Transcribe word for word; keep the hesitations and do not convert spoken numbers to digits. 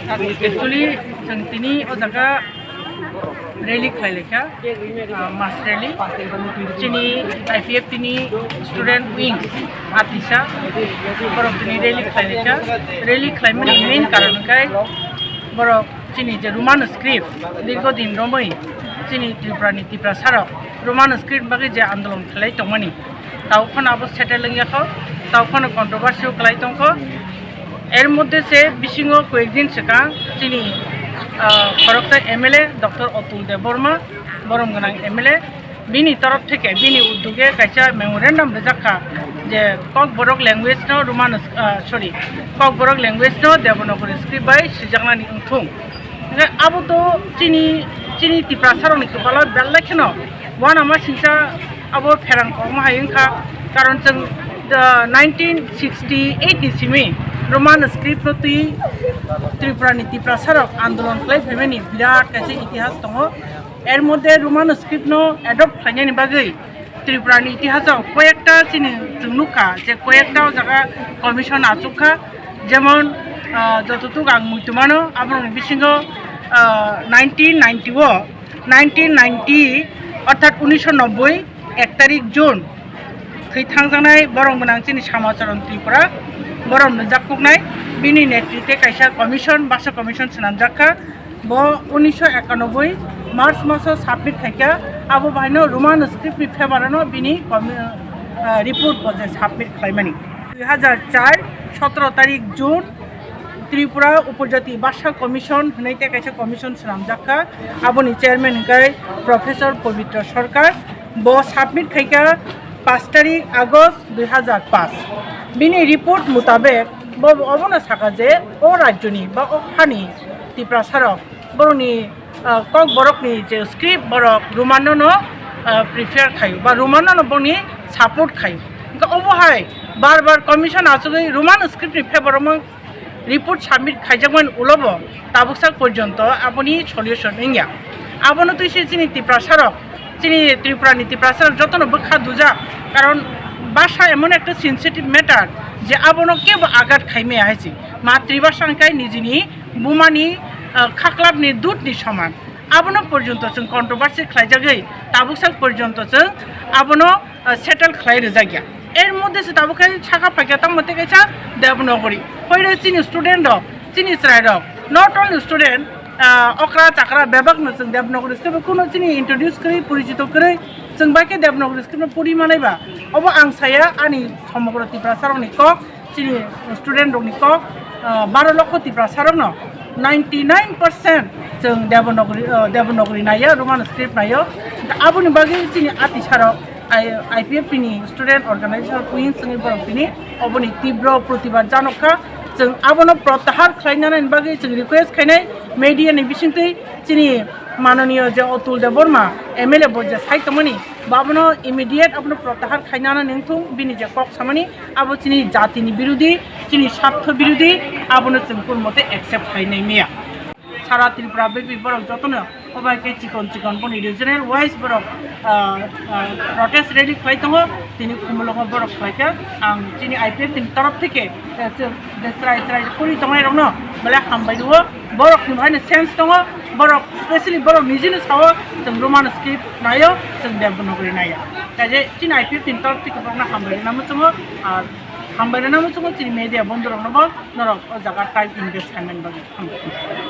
Actually, chwng tini o jaga rally khlai laikha, ah, mass rally. Chini I P F T ni student wings atisa borok tini rally khlai laikha. Rally khlaimani main karon hwnkhe borok chini je Roman script dirgo din romwi chini Tripura ni Tiprasa rok Roman script bagwi je andolon khlai tongmani, tabuk phano abo settle wngya kho, tabuk phano controversy o kwlai tongkho. Er moddhe se bisingo koyekdin swkang chini, ah, khoroksa M L A Doctor Atul Debbarma, borom gwnang M L A, bini torof theke, bini uddoge kaisa memorandum rijak kha je Kokborok language no Roman, ah, sorry, Kokborok language no Devanagari script bai swijaknani wngthung. Hingke abo to chini, chini Tiprasa rokni kwpalo belai kheno uanama singcha abo pherang kok ma hai wngkha, karon chwng, uh, nineteen sixty-eight ni simi Roman script no twi Tripura ni Tiprasa rok andolon khlai phaimani birat kaisa itihas tongo. Er moddhe Roman script no adopt khlainani bagwi Tripura ni itihas o koyekta chini chwng nukha je koyekta o jaga commission achukha, jemon, ah, jototuk ang muitu mano, aborokni bisingo, ah, nineteen ninety o, nineteen ninety orthat unisho nobboi ek tarik June thwi thangjaknai borom gwnang chini Samacharan Tripura, borom nujak kuknai, bini netritwe kaisa commission, basa commission swnamjak kha. Bo unisho ekanoboi March maso submit khaikha, abo bahaino Roman script ni favour ano bini commi-, ah, report bo je submit khlaimani. Dui hazar char, sotoro tarik June, Tripura Upojati Basa Commission hinwi tei kaisa commission swnamjak kha, aboni chairman hwnkhe Professor Pabitra Sarkar. Bo submit khaikha paanch tarik August dui hazar paanch. Bini report mutabek bo obono saka je o rajyoni ba o hani Tiprasa rok borokni, ah, Kokborokni je script borok Roman no, ah, prefer khaio ba Roman no boni support khaio. Hingke obo hai bar bar commission achugwi Roman script ni favour o report submit khaijakmani ulo bo tabuksak porjonto aboni solution wngya. Abono twi se chini Tiprasa rok, chini Tripura ni Tiprasa rok jotono bwkha dujak, karon basa emon ekta sensitive matter je abono kebo agat khaimaya hai se. Matribasa hwnkhe nijini bumani, ah, khaklapni dudni soman. Abono porjonto chwng controversy khlaijagwi tabuksak porjonto chwng abono, ah, settle khlai rwjakya. Er moddhe se tabuk khe saka phaikha tamo tei kaisa Devanagari. Hoiro chini student rok, chini chwrai rok, not only student, ah, okra chakra bebak no chwng Devanagari script kuno chini introduce kwrwi, porichito kwrwi, chwng bai khe Devanagari script no puri manai ba. Obo ang saya ani somogro Tiprasa rokni kok, chini student rokni kok, ah, baro lokho Tiprasa rokno ninety nine percent chwng Devanagari, ah, Devanagari naiya, Roman script naiyo. Aboni bagwi chini atisa rok I-, I P F T ni student organization wing chwngwi borok tini oboni tibro protibad janok kha. Chwng abono protahar khlainani bagwi chwng request khainai media ni bisingtwi chini mananiyo je Atul Debbarma M L A bo je sai tongmani, bo abono immediate abono protahar khainani wngthung, bini je kok samani abo chini jatini birodhi, chini sartho birodhi, abono chwng kun mote accept khainai maya. Sara Tripura bepi borok jotono obai khe chikon chikon boni regional wise borok, ah, ah, protest rally khlai tongo, tini Khumulwngo borok khlai kha. Ang chini I P F T ni torof theke, eh, chwng je chwrai chwrai kuri tongnai rokno belai hambai rwo. Borok ni bahaino sense tongo, borok specially borok nijino sao chwng Roman script naio, chwng Devanagari naiya. Kaje chini I P F T ni torof theke borokno hambai rwna muchungo, ar hambai rwna muchungo chini media bondhu rokno bo norok o jaga time invest khaimani bagwi. Hambai.